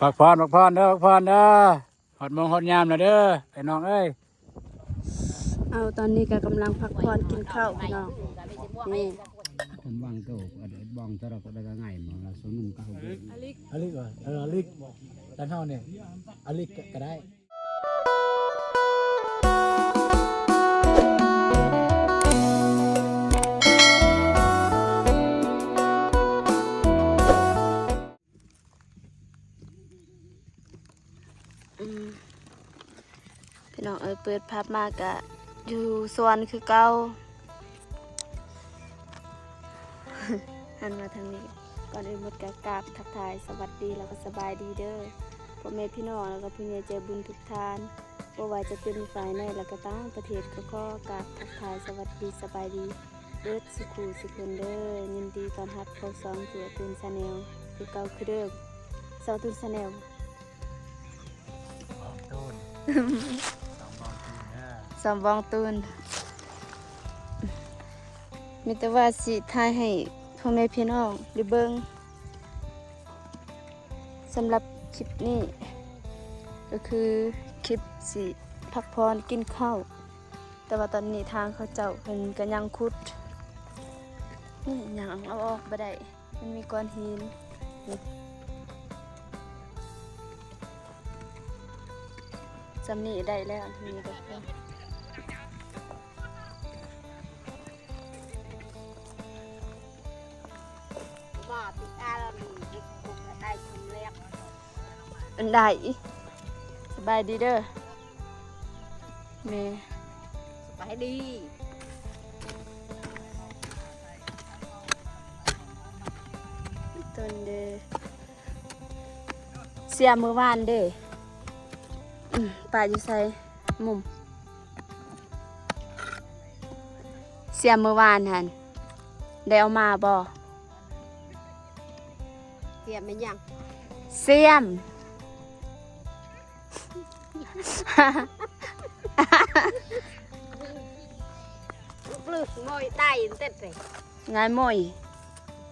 ພັກຜ່ອນ ພັກຜ່ອນເດີ ພັກຜ່ອນເດີ ຮອດໂມງຮອດຍາມແລ້ວເດີ ໄອ້ນ້ອງເອີຍ. ເອົາ ຕອນນີ້ກໍກຳລັງພັກຜ່ອນກິນເຂົ້າພີ່ນ້ອງ ນີ້ ອາລິກ ອາລິກ ຕານເຮົານີ້ ອາລິກກໍໄດ້. ອືມ ພີ່ນ້ອງເອີຍ ເປີດພາບມາກະຢູ່ສວນຄືເກົ່າ ຫັນມາທາງນີ້. ກ່ອນອື່ນໝົດກະກາບທັກທາຍສະຫວັດດີ ແລ້ວກໍສະບາຍດີເດີ ພໍ່ແມ່ພີ່ນ້ອງ ແລ້ວກໍຜູ້ໃຫຍ່ໃຈບຸນທຸກທ່ານ ບໍ່ວ່າຈະເປັນຝ່າຍໃນ ແລະກໍຕ່າງປະເທດ ກໍຂໍກາບທັກທາຍສະຫວັດດີ ສະບາຍດີ ເບິດສູ່ຄູ່ສູ່ຄົນເດີ. ຍິນດີຕ້ອນຮັບເຂົ້າຊ່ອງຕົວະຕູນ Channel ຄືເກົ່າຄືເດີມ. ສາວຕູນ Channel ສອງບອງຕູນເດີ ສອງບອງຕູນ. ມີແຕ່ວ່າຊິຖ່າຍໃຫ້ພໍ່ແມ່ພີ່ນ້ອງໄດ້ເບິ່ງ. ສຳລັບຄລິບນີ້ກໍຄືຄລິບຊິພັກຜ່ອນກິນເຂົ້າ ແຕ່ວ່າຕອນນີ້ທາງເຂົາເຈົ້າເພິ່ນກໍຍັງຂຸດ ນີ້ ຫຍັງເອົາອອກບໍ່ໄດ້ ມັນມີກ້ອນຫີນ ນີ້ ສ່ຳນີ້ໄດ້ແລ້ວ ນີ້ໄດ້ແລ້ວ. ອັນໃດ ສະບາຍດີເດີແມ່ ສະບາຍດີ ຕົ້ນເດີ ເສຍມື້ວານເດ້ ອືມ ປາຢູ່ໃສ? ມຸມ ເສຍມມື້ວານຫັ້ນ ໄດ້ເອົາມາບໍ່? ສຽມແມ່ນຫຍັງ? ສຽມ ປຶກມອຍໄຕເຕັດເລີຍ ງາຍມອຍ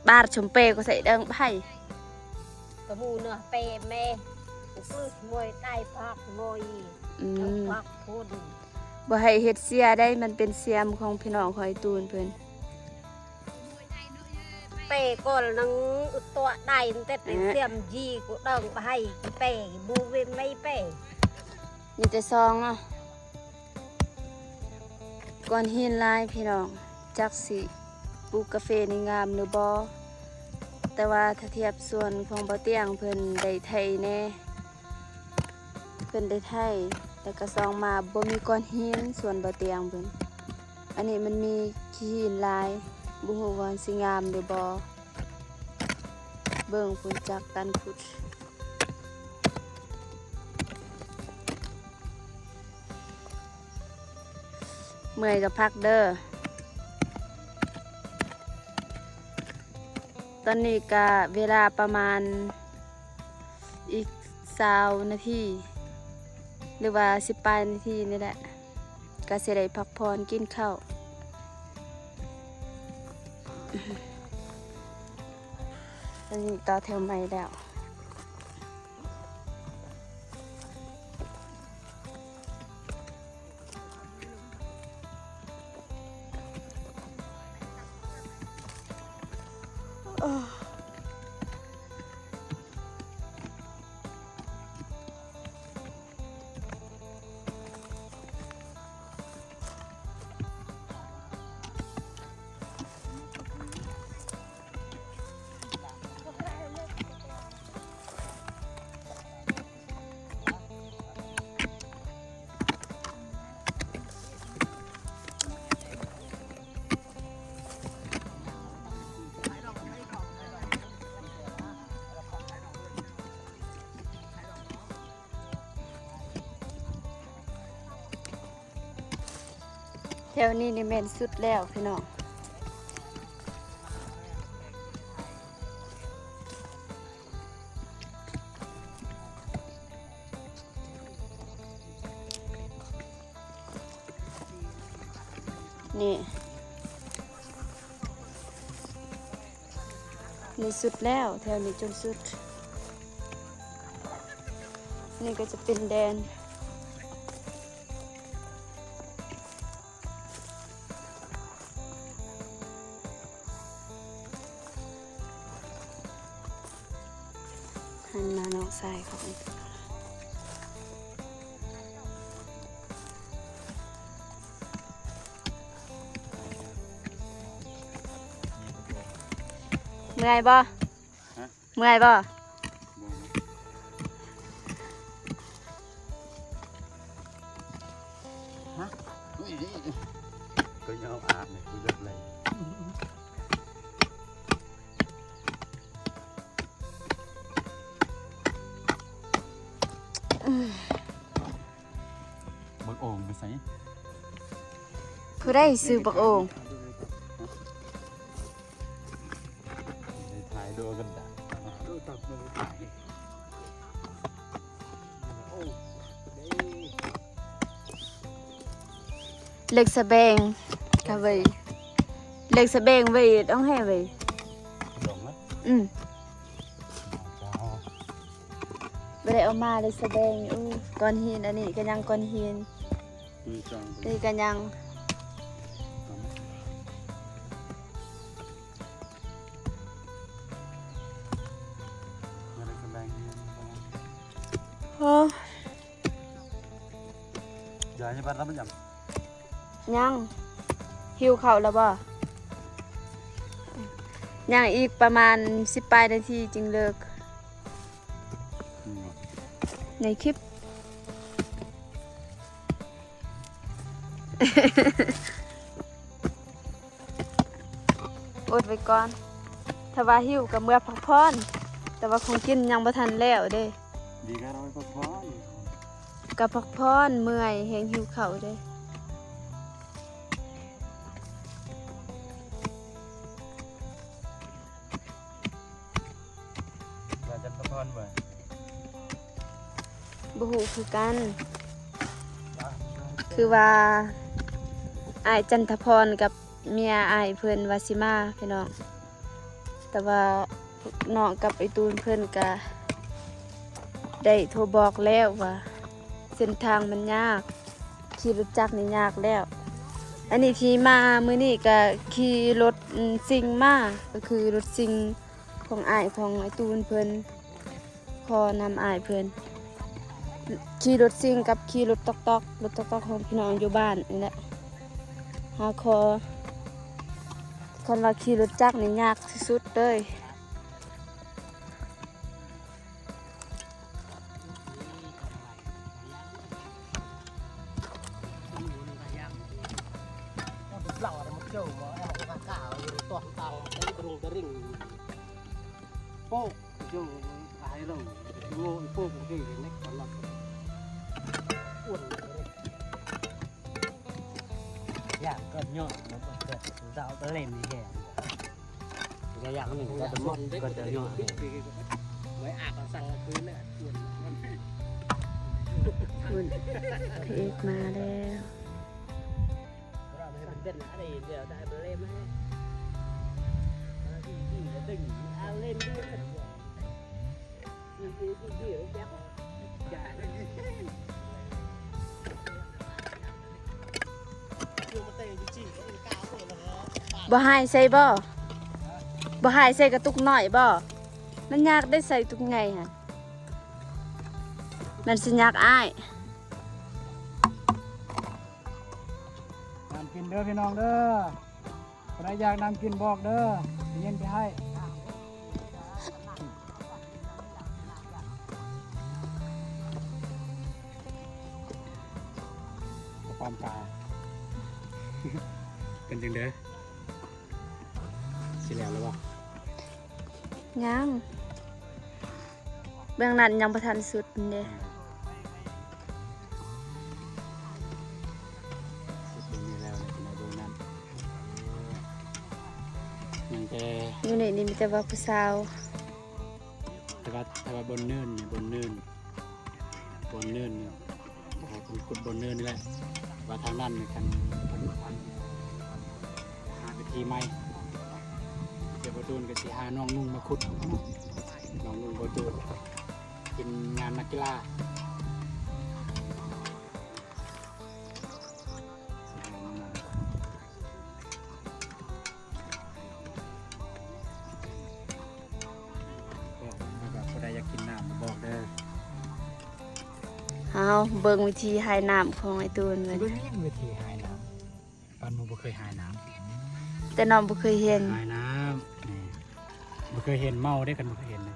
ບາດຊົມເປກໍໃສ່ເດີງໄພ ກະໝູເນາະ ເປແມ່ ປຶກມອຍໄຕ ພັກມອຍ ອືມ ພັກພຸ້ນ ບໍ່ໃຫ້ເຮັດເສຍໄດ໋ ມັນເປັນສຽມຂອງພີ່ນ້ອງຂອງໄອ້ຕູນເພິ່ນ ເປກ່ອນໜຶ່ງ ອຸດຕົວະໄດ້ ແຕ່ເປັນ ເອີ ສຽມຈີ່ ກູເດີງໄປໃຫ້ເປ ບູເວນໄມ້ເປ ມີແຕ່ຊອງເນາະ. ກ້ອນຫີນຫຼາຍພີ່ນ້ອງ ຈັກຊິປູກກາເຟນີ້ງາມຫຼືບໍ່ ແຕ່ວ່າຖ້າທຽບສວນຂອງບ່າວຕຽງ ເພິ່ນໄດ້ໄຖແດ່ ເພິ່ນໄດ້ໄຖ ແລ້ວກະສ່ອງມາບໍ່ມີກ້ອນຫີນ ສວນບ່າວຕຽງເພິ່ນ ອັນນີ້ມັນມີຂີ້ຫີນຫຼາຍ ບໍ່ຮູ້ວ່າຊິງາມຫຼືບໍ່ ເບິ່ງພຸ້ນຈັກຕັນພຸ້ນ. ເມື່ອຍກໍພັກເດີ ຕອນນີ້ກະເວລາປະມານອີກຊາວນາທີ ຫຼືວ່າສິບປາຍນາທີນີ້ແຫຼະ ກະຊິໄດ້ພັກຜ່ອນກິນເຂົ້າ ອັນນີ້ຕໍ່ແຖວໃໝ່ແລ້ວ. ແຖວນີ້ນີ້ແມ່ນສຸດແລ້ວພີ່ນ້ອງ. ນີ້ ນີ້ສຸດແລ້ວ ແຖວນີ້ຈົນສຸດ. ນີ້ກໍຈະເປັນແດນ ຫັນມານ້ອງຊາຍເຂົາ ເມື່ອຍບໍ່? ຮະ? ເມື່ອຍບໍ່? ບໍ່ ຮະ? ເອີຍ ກໍຍອມອາບນີ້ ກູຢາກໄລ່ ບັກໂອ່ງໄປໃສ? ຜູ້ໃດຊື່ບັກໂອ່ງ? ໄດ້ຖ່າຍໂດກັນດາ ໂດຕັບໂດຖ່າຍ ໂອ້ ເຫຼັກສະແບງກະເວີຍ ເຫຼັກສະແບງເວີຍ ຕ້ອງແຮ່ເວີຍ ອືມ ບໍ່ໄດ້ເອົາມາເລີຍສະແບງ. ໂອ້ ກ້ອນຫີນ ອັນນີ້ກະຍັງກ້ອນຫີນ ນີ້ກະຍັງ ໂອ້ ຢາຍະບັດລະມັນຍັງ ຍັງ ຫິວເຂົ້າລະບໍ່? ຍັງອີກປະມານສິບປາຍນາທີຈຶ່ງເລີກ ອືມ ໃນຄລິບ ອົດໄວ້ກ່ອນ ຖ້າວ່າຫິວກະເມືອພັກຜ່ອນ ແຕ່ວ່າຂອງກິນຍັງບໍ່ທັນແລ້ວເດ້ ດີກະເຮົາໄປພັກຜ່ອນ ກະພັກຜ່ອນ ເມື່ອຍ ແຮງຫິວເຂົ້າເດ້. ວ່າຈັນທະພອນບໍ່? ບໍ່ຮູ້ຄືກັນ ຄືວ່າອ້າຍຈັນທະພອນກັບເມຍອ້າຍເພິ່ນວ່າຊິມາພີ່ນ້ອງ ແຕ່ວ່ານ້ອງກັບໄອ້ຕູນເພິ່ນກະໄດ້ໂທບອກແລ້ວວ່າເສັ້ນທາງມັນຍາກ ຂີ່ລົດຈັກນີ້ຍາກແລ້ວ. ອັນນີ້ທີ່ມາມື້ນີ້ກະຂີ່ລົດ ອືມ ຊິງມາ ກະຄືລົດຊິງ ຂອງອ້າຍຂອງໄອ້ຕູນເພິ່ນ ຂໍນຳອ້າຍເພິ່ນ ຂີ່ລົດຊິງກັບຂີ່ລົດຕອກໆ ລົດຕອກໆຂອງພີ່ນ້ອງຢູ່ບ້ານນີ້ແຫຼະ ຫາຂໍ ຄັນວ່າຂີ່ລົດຈັກນີ້ຍາກທີ່ສຸດເລີຍ. ຢ່າງກໍຍ້ອນມັນກໍເກີດເຈົ້າກໍເຫຼັ້ນແຮງ ຢ່າງໜຶ່ງກໍຈະໝົດກໍຈະຍ້ອນ ໄວ້ອາບສັງຄືນນະ ພຸ້ນ ພະເອກມາແລ້ວ. ບໍ່ຫາຍໃສ່ບໍ່? ບໍ່ຫາຍໃສ່ກະຕຸກນ້ອຍບໍ່? ມັນຍາກໄດ້ໃສ່ຕຸກໃຫຍ່ຫັ້ນ ມັນຊິຍາກອ້າຍ. ນ້ຳກິນເດີພີ່ນ້ອງເດີ ຜູ້ໃດຢາກນ້ຳກິນບອກເດີ ຊິເຢັນໄປໃຫ້. ປ້ອມກາ ເປັນຈັ່ງໃດ? ຊິແລ້ວແລ້ວບໍ່? ຍັງ ເບື້ອງນັ້ນຍັງບໍ່ທັນສຸດເດ້. ສຸດເບິ່ງນີ້ແລ້ວ ເບິ່ງນັ້ນ ຍັງແຕ່ ຢູ່ໃນນີ້ມີແຕ່ວ່າຜູ້ສາວ. ແຕ່ວ່າ ແຕ່ວ່າບ່ອນເນີນນີ້ ບ່ອນເນີນ ບ່ອນເນີນນີ້ ເອີ ເພິ່ນຂຸດບ່ອນເນີນນີ້ແຫຼະ ວ່າທາງນັ້ນນີ້ ຄັນ ຄັນ ຄັນຫາວິທີໃໝ່ ດຽວບ່າວຕູນກໍຊິຫານ້ອງນຸ່ງມາຂຸດ ນ້ອງນຸ່ງບ່າວຕູນ ທີມງານນັກກິລາ ເອົາ ເບິ່ງວິທີຫາຍນ້ຳຂອງໄອ້ຕູນເພິ່ນ ເບິ່ງຫຍັງວິທີຫາຍນ້ຳ ປານໝູ່ບໍ່ເຄີຍຫາຍນ້ຳ ແຕ່ນ້ອງບໍ່ເຄີຍເຫັນ ຫາຍນ້ຳ ນີ້ ບໍ່ເຄີຍເຫັນ ເມົາເດ້ ຄັນບໍ່ເຄີຍເຫັນນະ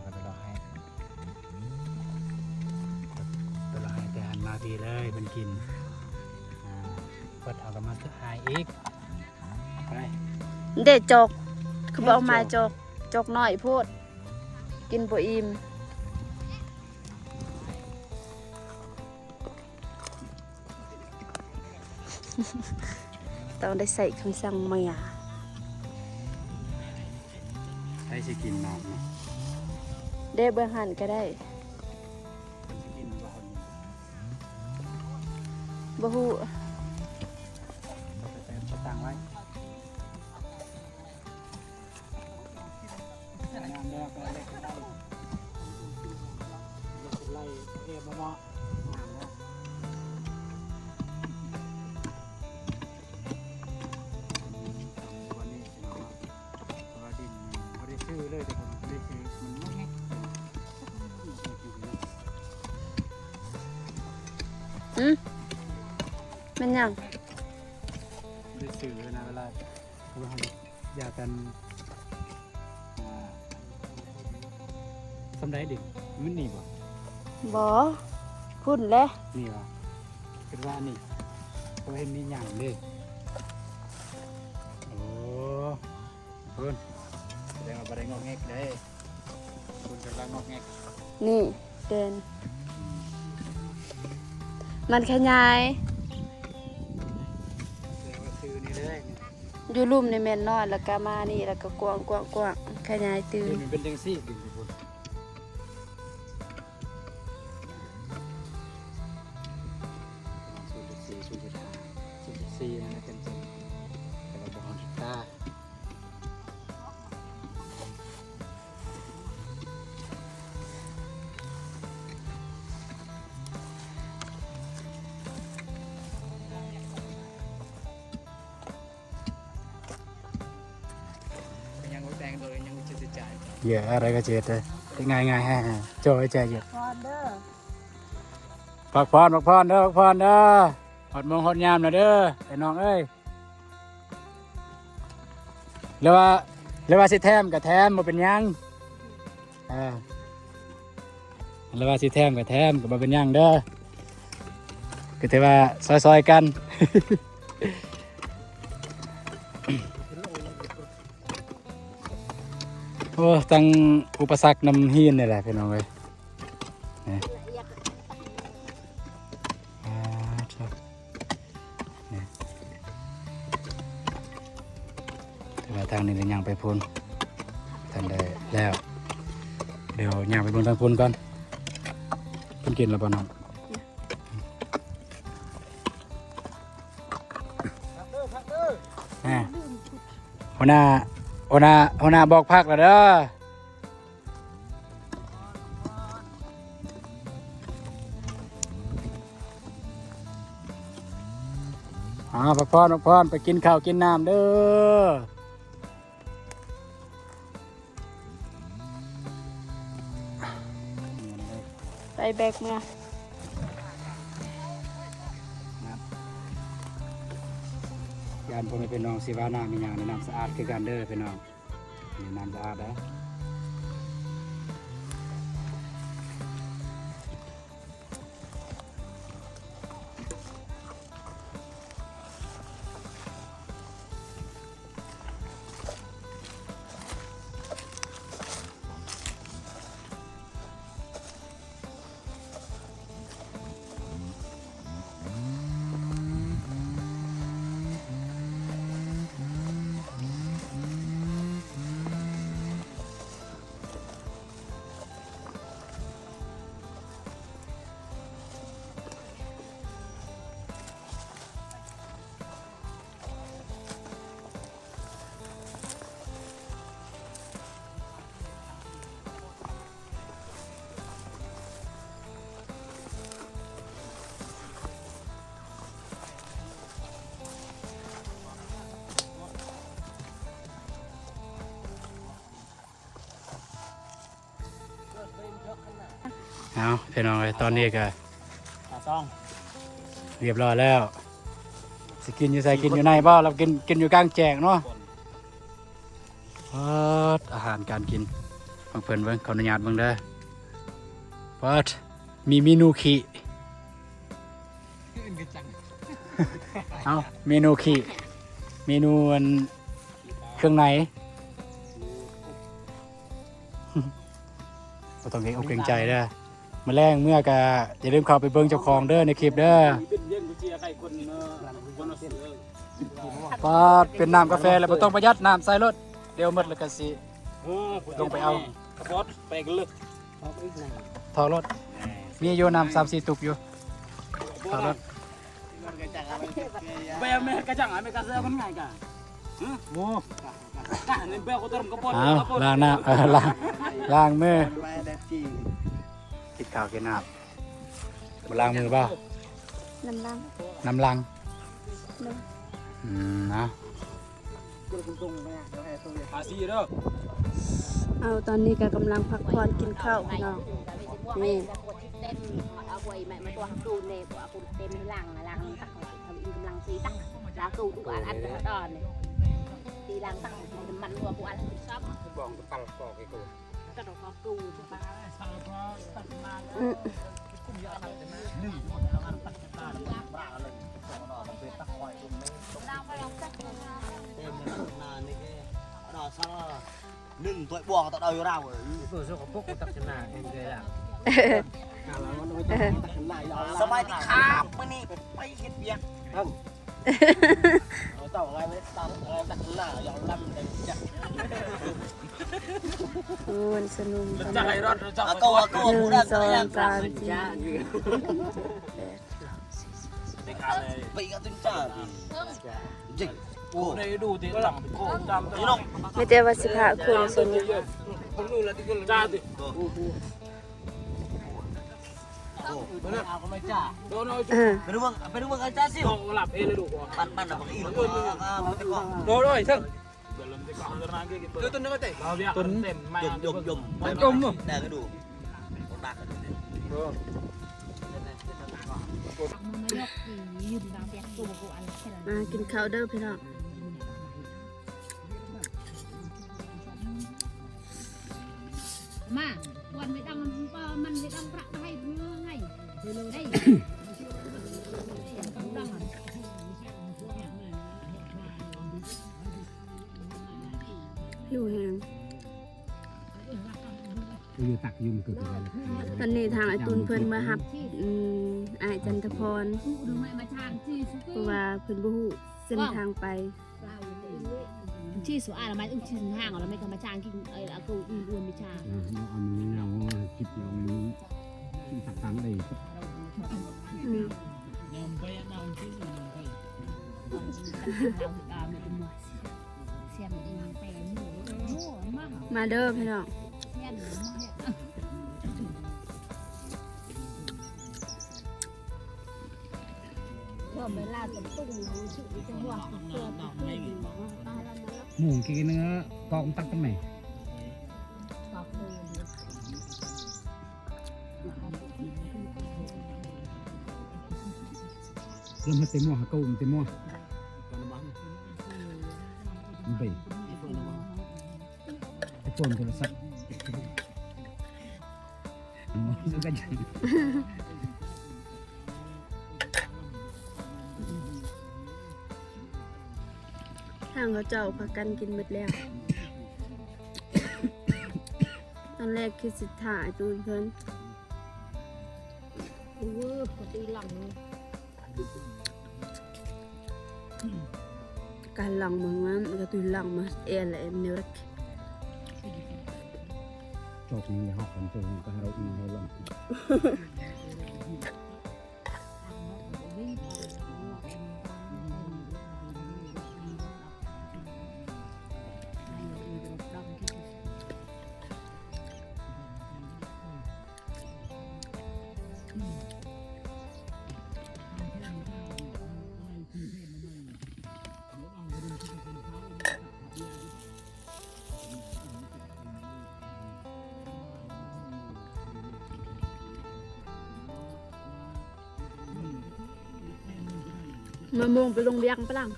ໄປເລາະໃຫ້ ໄປເລາະໃຫ້ແຕ່ຫັ້ນມາພີ້ເລີຍ ເພິ່ນກິນ ອ່າ ເພິ່ນເອົາກັນມາໃຫ້ອີກ ໄປ ເດ້ຈອກ ຄືບໍ່ເອົາມາຈອກ ຈອກນ້ອຍໂພດ ກິນບໍ່ອີ່ມ. ຕ້ອງໄດ້ໃຊ້ຄຳສັ່ງເມຍ ໃຜຊິກິນນ້ຳນະ ເດ້ ເບິ່ງຫັ້ນກໍໄດ້ ບໍ່ຮູ້ ຕັ້ງໄວ້. ອືມ ແມ່ນຫຍັງ? ບໍ່ໄດ້ຊື້ນະ ເວລາ ຢາກກັນ ອ່າ ສ່ຳໃດເດ? ມັນນີ້ບໍ່? ບໍ່ ພຸ້ນແຫຼະ ນີ້ຫວາ? ຄິດວ່າອັນນີ້ ເພາະເຫັນມີຫຍັງເດ້ ໂອ້ ພຸ້ນ ສະແດງວ່າບໍ່ໄດ້ງອກແງກເດ້ ພຸ້ນກຳລັງງອກແງກ ນີ້ເດນ ມັນຂະຫຍາຍ ແສດງວ່າຊື່ນີ້ເລີຍ ຢູ່ລຸ່ມນີ້ແມ່ນນ້ອຍ ແລ້ວກະມານີ້ ແລ້ວກະກວ້າງໆໆ ຂະຫຍາຍຕື່ມ ນີ້ມັນເປັນຈັ່ງຊີ້ ດິນພຸ້ນ ສູນຈຸດສີ່ ສູນຈຸດຫ້າ ສູນຈຸດສີ່ ນັ້ນແຫຼະ ເຕັມໆ ແຕ່ວ່າບໍ່ຮອດເຮັກຕາ. ຍັງບໍ່ແຕ່ງໂດຍ ຍັງບໍ່ເຈັດໃຈ ເຢຍ ອະໄລກໍເຈັດເດ້ ງ່າຍໆ ແຮງໆ ຈ່ອຍໃຈຢູ່ ພັກຜ່ອນເດີ ພັກຜ່ອນ ພັກຜ່ອນເດີ ພັກຜ່ອນເດີ ຮອດໂມງຮອດຍາມແລ້ວເດີ ໄອ້ນ້ອງເອີຍ. ຫຼືວ່າ ຫຼືວ່າຊິແຖມກໍແຖມ ບໍ່ເປັນຫຍັງ ເອີ ຫຼືວ່າຊິແຖມກໍແຖມ ກໍບໍ່ເປັນຫຍັງເດີ ກໍຖືວ່າຊ່ອຍໆກັນ ໂອ້ ທັງອຸປະສັກນຳຫີນນີ້ແຫຼະ ພີ່ນ້ອງເອີຍ ນີ້ ອ່າ ນີ້ ແຕ່ວ່າທາງນີ້ໄດ້ຍ່າງໄປພຸ້ນ ທັນໄດ້ແລ້ວ ດຽວຍ່າງໄປເບິ່ງທາງພຸ້ນກ່ອນ ເພິ່ນກິນແລ້ວບໍ່ນ້ອງ? ອ່າ ຫົວໜ້າ ຫົວໜ້າ ຫົວໜ້າບອກພັກແລ້ວເດີ. ອ່າ ພັກຜ່ອນ ພັກຜ່ອນ ໄປກິນເຂົ້າກິນນ້ຳເດີ ໄປແບກເມືອ ຢ້ານພໍ່ແມ່ພີ່ນ້ອງຊິວ່ານ້ຳອີ່ຫຍັງນີ້ ນ້ຳສະອາດຄືກັນເດີພີ່ນ້ອງ. ນີ້ນ້ຳສະອາດເດີ. ເອົາ ພີ່ນ້ອງເອີຍ ຕອນນີ້ກໍຕາຊອງ ຮຽບຮ້ອຍແລ້ວ. ຊິກິນຢູ່ໃສ? ກິນຢູ່ໃນບໍ່? ລາວກິນ ກິນຢູ່ກາງແຈ້ງເນາະ. ປາດ ອາຫານການກິນຂອງເພິ່ນເບິ່ງ ຂໍອະນຸຍາດເບິ່ງເດີ. ປາດ ມີເມນູຂີ້ ເອົ້າ ເມນູຂີ້ ເມນູອັນ ເຄື່ອງໃນ ບໍ່ຕ້ອງເກງອົກເກງໃຈເດີ. ມື້ແລງເມື່ອກະຢ່າລືມເຂົ້າໄປເບິ່ງເຈົ້າຂອງເດີໃນຄລິບເດີ. ປາດ ເປັນນ້ຳກາແຟແລ້ວ ບໍ່ຕ້ອງປະຢັດ ນ້ຳໃສ່ໂລດ ດຽວໝົດແລ້ວກະຊິລົງໄປເອົາ ກະບອດ ໄປເລິກ ຖອກໂລດ ມີຢູ່ນ້ຳສາມສີ່ຕຸກຢູ່ ຖອກໂລດ. ໄປເອົາແມ່ກະຈັງ ແມ່ກະເສືອມັນງ່າຍກະ ໂອ້ ກະນີ້ແບກກະຕົມກະບອດ ເອົາ ກະບອດ ລ້າງໜ້າ ເອີ ລ້າງ ລ້າງມື ກິນເຂົ້າກິນນ້ຳ ບໍ່ລ້າງມືບໍ່? ນ້ຳລັງ ນ້ຳລັງ ໂດຍ ອືມ ນະ ພາສີເດີ. ເອົາ ຕອນນີ້ກໍກຳລັງພັກຜ່ອນກິນເຂົ້າພີ່ນ້ອງ ນີ້ ອືມ ໜຶ່ງຖ້ວຍບວກກໍຕ້ອງເອົາຢູ່ລາວເອີຍ ໂຕສົກກະປົກຕັກຊະນາແຮງເລີຍລາວ. ສະບາຍດີຄັບ ມື້ນີ້ໄປເຮັດວຽກ ເອີ ເຈົ້າໄງໄປຕາມ ເອີ ຕັກໜ້າຢາວລຳໄດ້ຈັກ ໂອ້ຍ ສະໜຸມ ຈັກໃຫ້ຮອດ ເຈົ້າ ອາໂກ ອາໂກ ໜຶ່ງ ຜູ້ນັ້ນ ສອງ ສາມ ສີ່ ໄປກໍເຖິງຈ້າ ຈິງ ໂອ້ ໄດ້ດູຕິດຕາມ ໂອ້ ຕາມ ມີແຕ່ວ່າຊິພາຄົນສົນ ຈ້າຕິ ເອີ ໄປດູເບິ່ງ ໄປດູເບິ່ງອາຈານຊິ ປັນ ປັນນະ ບັກອີ ໂດຍ ໂດຍ ເຖິງ ມາກິນເຂົ້າເດີພີ່ນ້ອງ. ມາ ຄວນໄປດັງ ມັນໄປດັງພະໄທເມືອງໄງ ໄດ້ ຫິວແຮງ. ຢູ່ຕັກຢູ່ມັນເກີດ ຕອນນີ້ທາງອ້າຍຕຸນເພິ່ນມາຮັບ ອືມ ອ້າຍຈັນທະພອນ ເພາະວ່າເພິ່ນບໍ່ຮູ້ເສັ້ນທາງໄປ. ມາເດີພີ່ນ້ອງ ໝູກິນເນື້ອກອກມັນຕັກຕຳໄໝ ລຳໃຫ້ເຕັມໝໍ້ ຫາເກົາເຕັມໝໍ້ ໄປ ໄປປ່ວນໂທລະສັບ ທາງເຂົາເຈົ້າພາກັນກິນໝົດແລ້ວ ຕອນແລກຄິດຊິຖ້າອ້າຍຕູນເພິ່ນ ໂອ້ຍ ກະຕີຫຼັງ ກະຫຼັງມາງາມ ກະຕີຫຼັງມາແອນແລະແອນເນີກ ຈອກນີ້ເຮົາຄັນເຈີກະເຮົາອີໃຫ້ຫຼັງ. ເ ມະມ່ວງໄປລົງວຽກຝຣັ່ງ.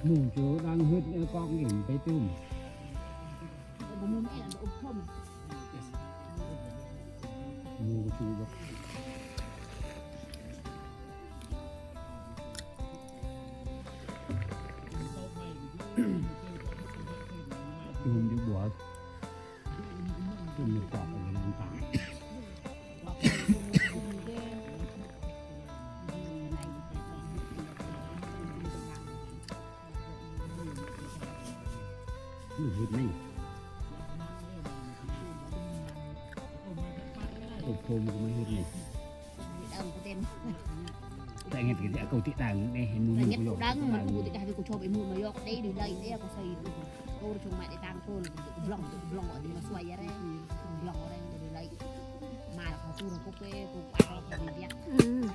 ໝູ່ໂຈດັງຫຶດໃນກອງເຫັນໄປຕຸ້ມ ໝູ່ບໍ່ຊູດອກ. ຢູ່ຫົ່ມຢູ່ບົວ ຂຶ້ນຢູ່ຂອບ ຢູ່ນ້ຳຕາງ ມັນເຮັດນີ້ ອົບຮົມກໍມາເຮັດນີ້. ແຕ່ງເຮັດກະຊິເອົາເກົາຕິດດັງເດ້ ເຫັນໝູ່ ເຮັດດັງ ມັນກໍບໍ່ໄດ້ໃຫ້ກູຊົບໄອ້ໝູ່ມາຢອກໄດ້ ໄດ້ ໄດ້ກໍໃສ່ໂຕຊົງມາໄດ້ຕັງໂຕ ບລັອງ ບລັອງອັນນີ້ມາຊ່ວຍຢາແລ ບລັອງແລໄດ້ ມາແລ້ວເຂົາສູ້ກັບເຂົາເປ້ ກູປາເຂົາເປັນວຽກ ອືມ.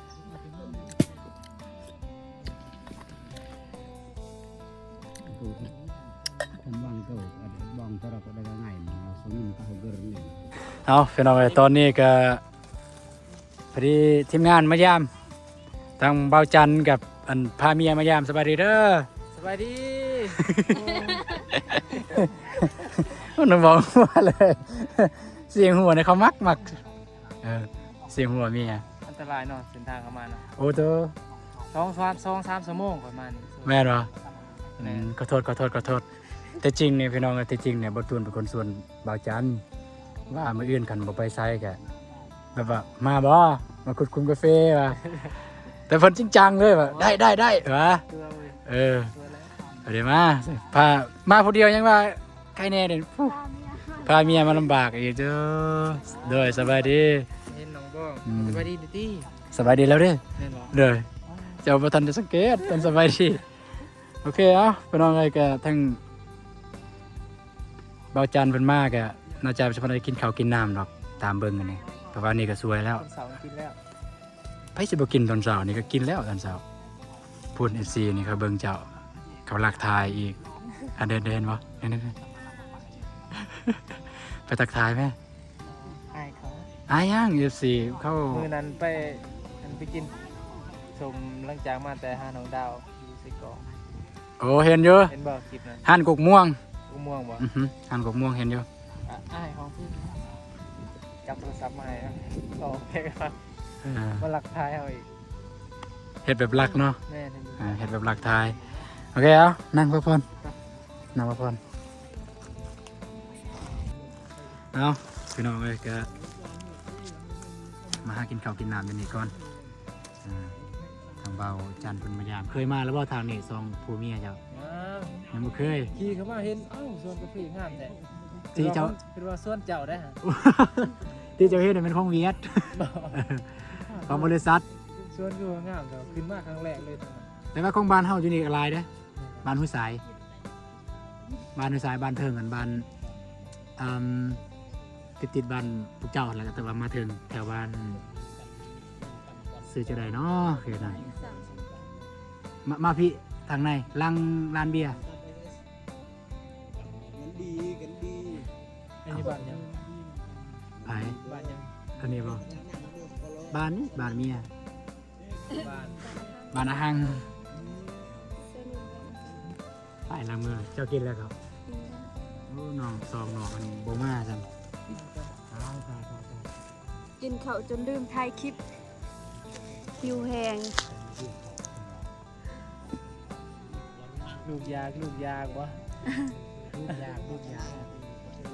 ເອົາ ພີ່ນ້ອງເອີຍ ຕອນນີ້ກະພໍດີທີມງານມາຢາມ ທັງບ່າວຈັນກັບອັນພາເມຍມາຢາມ. ສະບາຍດີເດີ. ສະບາຍດີ. ໂອ້ຍ ນ້ອງບອກມາເລີຍ ສຽງຫົວນີ້ເຂົາມັກ ມັກ. ເອີ ສຽງຫົວເມຍ ອັນຕະລາຍເນາະ ເສັ້ນທາງເຂົ້າມາເນາະ. ໂອ້ໂຕ ສອງ ສາມ ສອງ ສາມຊົ່ວໂມງຂ້ອຍມານີ້. ແມ່ນບໍ່? ແມ່ນ. ອືມ ຂໍໂທດ ຂໍໂທດ ຂໍໂທດ. ແຕ່ຈິງນີ້ພີ່ນ້ອງ ແຕ່ຈິງນີ້ບ່າວຕູນເປັນຄົນຊວນບ່າວຈັນ ວ່າມື້ອື່ນຄັນບໍ່ໄປໃສກະແບບວ່າ ມາບໍ່ ມາຂຸດຂຸມກາເຟວ່າ ແຕ່ເພິ່ນຈິງຈັງເລີຍວ່າ ໄດ້ ໄດ້ ໄດ້ ວ່າ. ເອີ ເອີ ເອີ ເອົາເດ ມາ ພາ ມາຜູ້ດຽວຍັງວ່າ ໃຄແນ່ເດ້ ພາເມຍ ພາເມຍມາລຳບາກອີກເດີ. ໂດຍ ສະບາຍດີ. ເຫັນນ້ອງບອກ ອືມ ສະບາຍດີຕິ ສະບາຍດີແລ້ວເດ້. ແມ່ນບໍ່? ໂດຍ ເຈົ້າບໍ່ທັນໄດ້ສັງເກດ ຕອນສະບາຍດີ. ໂອເຄ ເອົາ ພີ່ນ້ອງເອີຍ ກະທັງບ່າວຈັນເພິ່ນມາກະ ໜ້າຈະບໍ່ທັນໄດ້ກິນເຂົ້າກິນນ້ຳດອກ ຕາມເບິ່ງອັນນີ້ ເພາະວ່ານີ້ກະສວຍແລ້ວ ຕອນເຊົ້າກິນແລ້ວ. ໃຜຊິບໍ່ກິນຕອນເຊົ້າ ນີ້ກໍກິນແລ້ວຕອນເຊົ້າ. ພຸ້ນ ເອັຟຊີ ນີ້ເຂົາເບິ່ງເຈົ້າ ເຂົາລັກຖ່າຍອີກ. ອັນເດ ເຫັນບໍ່ ເຫັນ ເຫັນ ເຫັນ ໄປທັກທາຍແມ້. ອາຍເຂົາ. ອາຍຫຍັງ ເອັຟຊີ ເຂົາ. ມື້ນັ້ນໄປ ອັນ ໄປກິນສົ້ມ ຫຼັງຈາກມາແຕ່ຫານ້ອງດາວຢູ່ເຊກອງ. ໂອ້ ເຫັນຢູ່ ເຫັນບໍ່ຄລິບນັ້ນ ຮ້ານກົກມ່ວງ. ກົກມ່ວງບໍ່? ອືຮຶ ຮ້ານກົກມ່ວງ ເຫັນຢູ່. ອາ ອ້າຍຂອງເພິ່ນຈັບໂທລະສັບມາໃຫ້ ຕອບໃຫ້ ເອີ ມາລັກຖ່າຍເຮົາອີກ. ເຮັດແບບລັກເນາະ. ແມ່ນ ເຮັດແບບລັກຖ່າຍ. ໂອເຄ ເອົາ ນັ່ງພັກຜ່ອນ ນັ່ງພັກຜ່ອນ. ເອົາ ພີ່ນ້ອງເອີຍ ກະມາຫາກິນເຂົ້າກິນນ້ຳຢູ່ນີ້ກ່ອນ. ອ່າ ທາງບ່າວຈັນເພິ່ນມາຢາມ. ເຄີຍມາແລ້ວບໍ່ທາງນີ້ ສອງຜົວເມຍເຈົ້າ? ຍັງ ຍັງບໍ່ເຄີຍ. ຂີ່ເຂົ້າມາເຫັນ ອ້າວ ສວນກາເຟງາມແທ້. ທີ່ເຈົ້າ ຄິດວ່າສວນເຈົ້າໄດ໋ຫະ. ທີ່ເຈົ້າເຫັນນັ້ນແມ່ນຂອງຫວຽດ ຂອງບໍລິສັດ. ສວນຄືວ່າງາມແທ້ ຂຶ້ນມາຄັ້ງແລກເລີຍ. ແຕ່ວ່າຂອງບ້ານເຮົາຢູ່ນີ້ກໍຫຼາຍເດ້ ບ້ານຫ້ວຍສາຍ. ບ້ານຫ້ວຍສາຍ ບ້ານເທິງ ອັນ ບ້ານ ເອີ່ມ ຕິດໆ ບ້ານພວກເຈົ້າຫັ້ນແຫຼະ ແຕ່ວ່າມາເຖິງແຖວບ້ານ ຊື່ຈັ່ງໃດເນາະ ເຂດນັ້ນ. ມາ ມາພີ້ ທາງໃນ ຫຼັງຮ້ານເບຍ. ກັນດີ ກັນດີ. ອັນນີ້ບ້ານຫຍັງ? ໃຜ? ບ້ານຫຍັງ? ອັນນີ້ບໍ່? ບ້ານນີ້ ບ້ານເມຍ. ບ້ານ ບ້ານອາຫັງ. ໄປລະເມືອ ເຈົ້າກິນແລ້ວເຂົາ? ໂອ້ ນ້ອງສອງນ້ອງມັນບໍ່ມາຊ້ຳ. ຕາຍ ຕາຍ ຕາຍ ຕາຍ. ກິນເຂົ້າຈົນລືມຖ່າຍຄລິບ ຫິວແຮງ. ລູກຢາກ ລູກຢາກບໍ່? ລູກຢາກ ລູກຢາກ.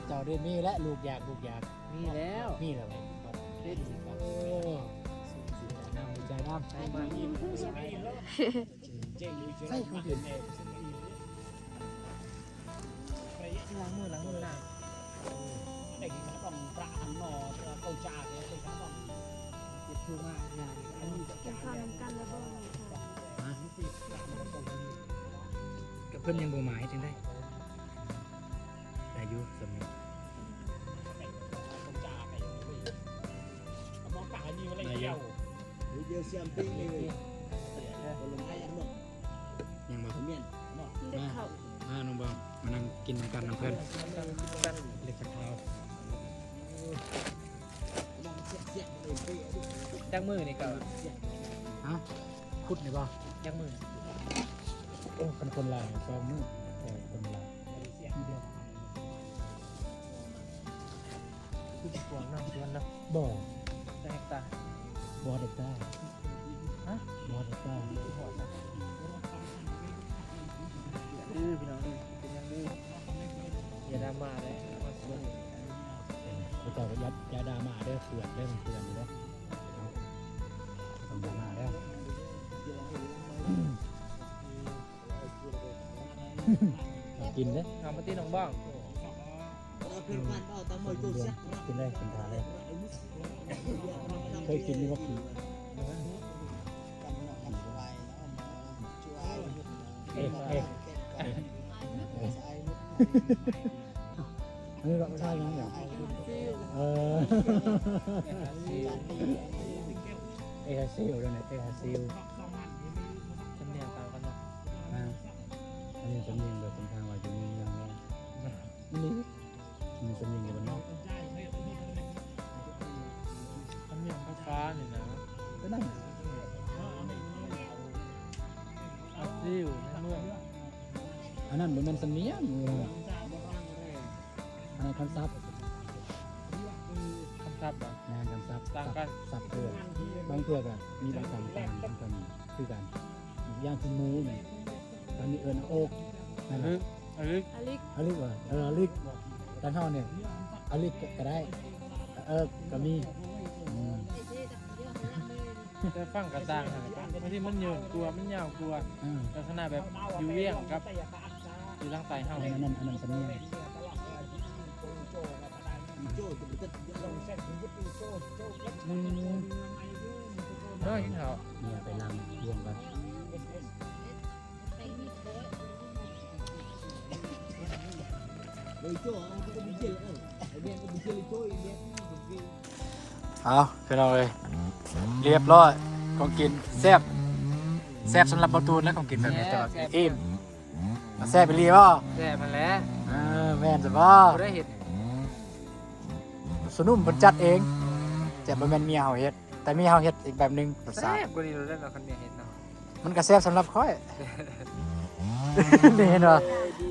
ເຈົ້າໄດ້ມີແລ້ວ ລູກຢາກ ລູກຢາກ. ມີແລ້ວ ມີແລ້ວ. ເປັນ ໂອ້ ໃຈນຳ ໃຈນຳ. ໃສ່ເຂົ້າເປັນ ລ້າງມື ລ້າງມືນະ. ກິນເຂົ້ານຳກັນແລ້ວບໍ່? ຮະ? ກະເພິ່ນຍັງບໍ່ມາ ເຮັດຈັ່ງໃດ? ຢູ່ສ່ຳນີ້ ໄດ້ຢູ່ ຍັງບໍ່ ມາ ມານ້ອງບອງ ມານັ່ງກິນນຳກັນນຳເພິ່ນ ເລັກສັກຄາວ. ຈັກມື້ນີ້ກໍ ຮະ? ຂຸດນີ້ບໍ່? ຈັກມື້? ໂອ້ ຄັນຄົນລາວສອງມື້ ແຕ່ຄົນລາວ ຄືຊິກວ້າງເນາະ ສວນເນາະ. ບໍ່ ຈັກເຮັກຕາ? ບໍ່ເຮັກຕາ. ຮະ? ບໍ່ເຮັກຕາ. ເອີ ພີ່ນ້ອງເອີຍ ເປັນຫຍັງເດີ ຢ່າດຣາມາເດີ ມາສວນ. ເອີ ເຈົ້າກໍຢ່າ ຢ່າດຣາມາເດີ ເປື້ອນເດີ ເປື້ອນເດີ ເນາະ ຕ້ອງດຣາມາເດີ. ກິນເດີ ເອົາມາຕິນ້ອງບອງ ກິນເລີຍ ກິນທາເລີຍ. ເຄີຍກິນຢູ່ບໍ່? ເອ ເອ ເອ ອັນນີ້ລະ ໃຊ້ຫຍັງນີ້? ເອີ ເອຮາຊິວເດ້ ເອຮາຊິວ. ສຳນຽງຕ່າງກັນເນາະ. ອ່າ ອັນນີ້ສຳນຽງແບບຄົນທາງວ່າຢູ່ໃນເມືອງເນາະ ນີ້ ມີສຳນຽງຢູ່ບ້ານນອກ ສຳນຽງພາສານີ້ນະ ກໍນັ້ນ ອາຊີວໃນເມືອງ. ອັນນັ້ນບໍ່ແມ່ນສຳນຽງ ອັນນັ້ນຄຳສັບ ຄຳສັບບໍ? ແມ່ນ ຄຳສັບ ຕ່າງກັນ ສັບ ສັບເທື່ອ ບາງເທື່ອກໍມີບາງຄຳຕ່າງກັນ ຄືກັນ ຢ່າງຄືໝູນີ້ ອັນນີ້ເອີ້ນໂອກ ອາລິກ ອາລິກ ອາລິກ ອາລິກຫວາ? ເອີ ອາລິກ ແຕ່ເຮົານີ້ ອາລິກກໍໄດ້ ເອີ ກໍມີ ອືມ ແຕ່ຟັງກໍຕ່າງກັນ ບາງທີມັນຍືນກວ່າ ມັນຍາວກວ່າ ອືມ ລັກສະນະແບບຢູ່ວຽງກັບຢູ່ທາງໃຕ້ເຮົາ ອັນນັ້ນ ອັນນັ້ນສຳນຽງ ອືມ ເນາະ ກິນເຂົ້າ ເມຍໄປລ້າງບ່ວງກ່ອນ. ເອົາ ພີ່ນ້ອງເອີຍ ຮຽບຮ້ອຍ ຂອງກິນແຊບ ແຊບສຳລັບບ່າວຕູນແລະ ຂອງກິນແບບນີ້ ແຊບ ແຊບ ອີ່ມ ແຊບອີ່ຫຼີບໍ່? ແຊບຫັ້ນແຫຼະ ເອີ ແມ່ນຊະບໍ່? ຜູ້ໃດເຮັດ? ສະໜຸ່ມເພິ່ນຈັດເອງ ແຕ່ບໍ່ແມ່ນເມຍເຮົາເຮັດ ແຕ່ເມຍເຮົາເຮັດອີກແບບໜຶ່ງ ລົດຊາດແຊບກວ່ານີ້ໂລດເນາະ ຄັນເມຍເຮັດເນາະ. ມັນກໍແຊບສຳລັບຂ້ອຍ ນີ້ເຫັນບໍ່?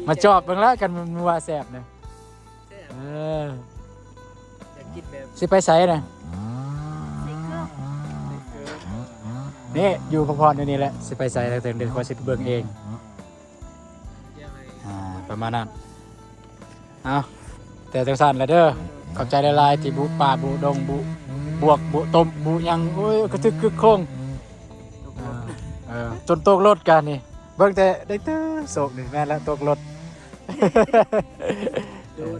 ມາຈອບເບິ່ງແລ້ວ ຄັນມັນວ່າແຊບນະ ແຊບ ເອີ ຢາກກິນແບບ ຊິໄປໃສນະ? ນີ້ ຢູ່ພັກຜ່ອນຢູ່ນີ້ແຫຼະ ຊິໄປໃສແລ້ວ ເດີ ຂ້ອຍຊິໄປເບິ່ງເອງ. ອ່າ ປະມານນັ້ນ ເອົາ ແຕ່ຈັ່ງຊັ້ນລະເດີ ຂອບໃຈຫຼາຍໆ ທີ່ບຸປ່າບຸດົງ ບຸບວກ ບຸຕົ້ມ ບຸຫຍັງ ໂອ້ຍ ກະທຶກຄຶກໂຄງ ເອີ ຈົນຕົກລົດກະນີ້ ເບິ່ງແຕ່ໄດ້ຕື່ໂຊກນີ້ ແມ່ນລະ ຕົກລົດ ໂດດ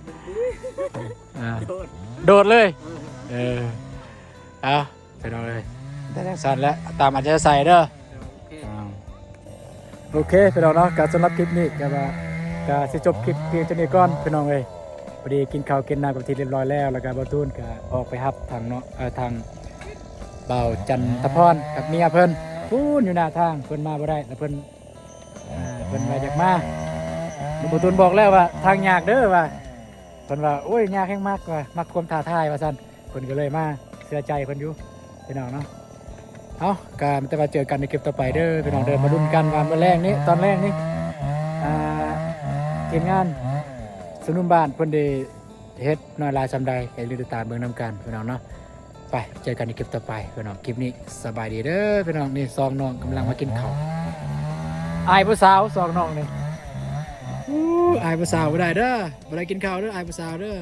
ອ່າ ໂດດ ໂດດເລີຍ ເອີ ເອີ ເອົາ ພີ່ນ້ອງເອີຍ ແຕ່ຈັ່ງຊັ້ນແຫຼະ ຕາມອັດຈະໃສ່ເດີ ໂອເຄ ອ່າ ໂອເຄ ພີ່ນ້ອງເນາະ ກໍສຳລັບຄລິບນີ້ກໍວ່າ ກໍຊິຈົບຄລິບພຽງເທົ່ານີ້ກ່ອນ ພີ່ນ້ອງເອີຍ. ພໍດີກິນເຂົ້າກິນນ້ຳເປັນທີ່ຮຽບຮ້ອຍແລ້ວ ແລ້ວກໍບ່າວຕູນກໍອອກໄປຮັບທາງເນາະ ເອີ ທາງບ່າວຈັນທະພອນກັບເມຍເພິ່ນ ພຸ້ນຢູ່ໜ້າທາງ ເພິ່ນມາບໍ່ໄດ້ ແລ້ວເພິ່ນ ອ່າ ເພິ່ນວ່າຢາກມາ ບ່າວຕູນບອກແລ້ວວ່າ ທາງຍາກເດີວ່າ ເພິ່ນວ່າ ໂອ້ຍ ຍາກແຮງ ມັກວ່າ ມັກຄວາມທ້າທາຍວ່າຊັ້ນ ເພິ່ນກໍເລີຍມາ ເຊື່ອໃຈເພິ່ນຢູ່ ພີ່ນ້ອງເນາະ. ເອົາ ກໍມີແຕ່ວ່າເຈີກັນໃນຄລິບຕໍ່ໄປເດີ ພີ່ນ້ອງເດີ ມາລຸ້ນກັນວ່າມື້ແລງນີ້ ຕອນແລງນີ້ ອ່າ ທີມງານສະໜຸ່ມບ້ານເພິ່ນໄດ້ເຮັດນ້ອຍຫຼາຍສ່ຳໃດ ກໍຢ່າລືມຕິດຕາມເບິ່ງນຳກັນ ພີ່ນ້ອງເນາະ. ໄປ ເຈີກັນໃນຄລິບຕໍ່ໄປ ພີ່ນ້ອງ ຄລິບນີ້ສະບາຍດີເດີ ພີ່ນ້ອງ. ນີ້ສອງນ້ອງກຳລັງມາກິນເຂົ້າ ອາຍຜູ້ສາວ ສອງນ້ອງນີ້ ອາຍຜູ້ສາວບໍ່ໄດ້ເດີ ບໍ່ໄດ້ກິນເຂົ້າເດີ ອາຍຜູ້ສາວເດີ.